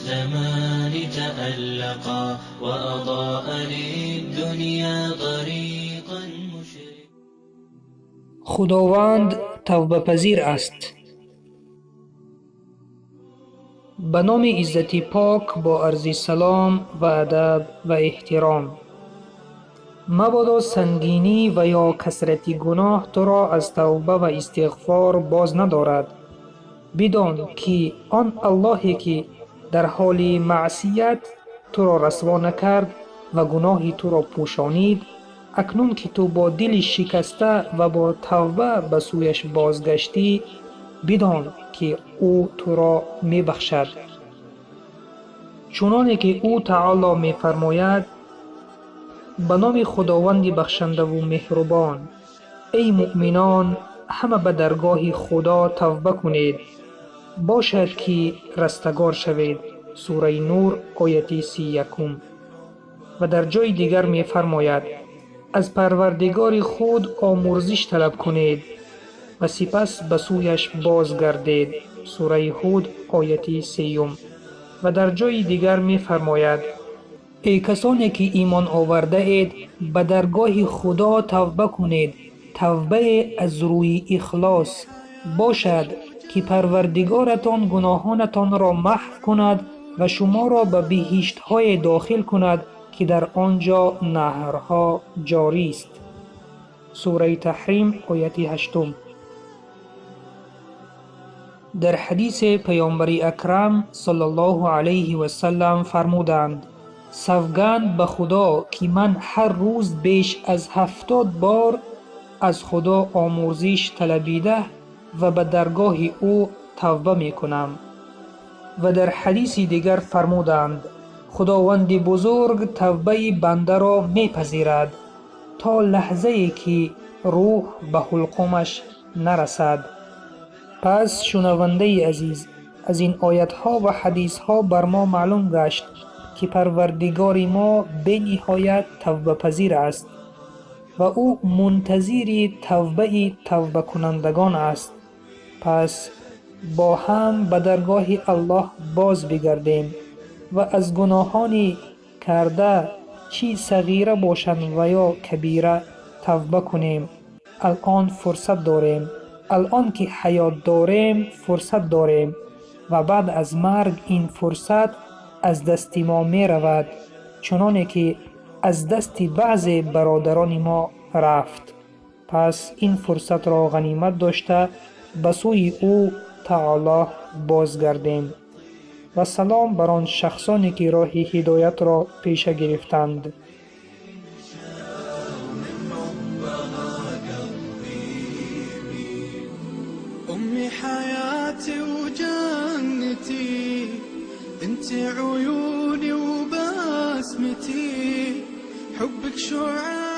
الزمان تألقا وأضاء للدنيا طريقا مشرقا. Худованд тавбапазир аст. Ба номи Иззати Пок бо арзи салом ва адаб ва эҳтиром. Мабодо сангинӣ ва ё касрати гуноҳ туро аз тавба ва истиғфор боз надорад. Бидон, ки он Аллоҳе, ки дар ҳоли маъсият туро расво накард ва гуноҳи туро пӯшонид, акнун ки ту бо дили шикаста ва бо тавба ба сӯяш бозгаштӣ, бидон, ки ӯ туро мебахшад. Чуноне ки ӯ таоло мефармояд: ба номи Худованди бахшандаву меҳрубон, эй муъминон, ҳама ба даргоҳи Худо тавба кунед, бошад, ки растагор шавед. Сураи Нур, ояти 31. Ва дар ҷои дигар мефармояд: аз Парвардигори худ омӯрзиш талаб кунед ва сипас ба сӯяш бозгардед. Сураи Ҳуд, ояти 3. Ва дар ҷои дигар мефармояд: эй касоне, ки имон овардаед, ба даргоҳи Худо тавба кунед, тавбае аз рӯи ихлос, бошад, ки Парвардигоратон гуноҳонатонро маҳв кунад ва шуморо ба биҳиштҳое дохил кунад, ки дар он ҷо наҳрҳо ҷорист. Сураи Таҳрим, ояти 8. Дар ҳадисе Паёмбари Акрам саллаллоҳу алайҳи васаллам фармуданд: савганд ба Худо, ки ман ҳар рӯз беш аз 70 бор аз Худо омӯрзиш талабида ва ба даргоҳи ӯ тавба мекунам. Ва дар ҳадиси дигар фармуданд: Худованди бузург тавбаи бандаро мепазирад то лаҳзае, ки рӯҳ ба ҳулқумаш нарасад. Пас, шунавандаи азиз, аз ин оятҳо ва ҳадисҳо бар мо маълум гашт, ки Парвардигори мо бениҳоят тавбапазир аст ва ӯ мунтазири тавбаи тавбакунандагон аст. Пас бо ҳам ба даргоҳи Аллоҳ боз бигардем ва аз гуноҳони карда, чӣ сағира бошанд ва ё кабира, тавба кунем. Алъон фурсат дорем, алъон ки ҳаёт дорем, фурсат дорем ва баъд аз марг ин фурсат аз дасти мо меравад, чуноне ки аз дасти баъзе бародарони мо рафт. Пас ин фурсатро ғанимат дошта, ба сӯи ӯ таоло бозгардем. Ва салом бар он шахсоне, ки роҳи ҳидоятро пеша гирифтанд. أمي حياتي وجنتي، انت عيوني وبسمتي، حبك شعاع.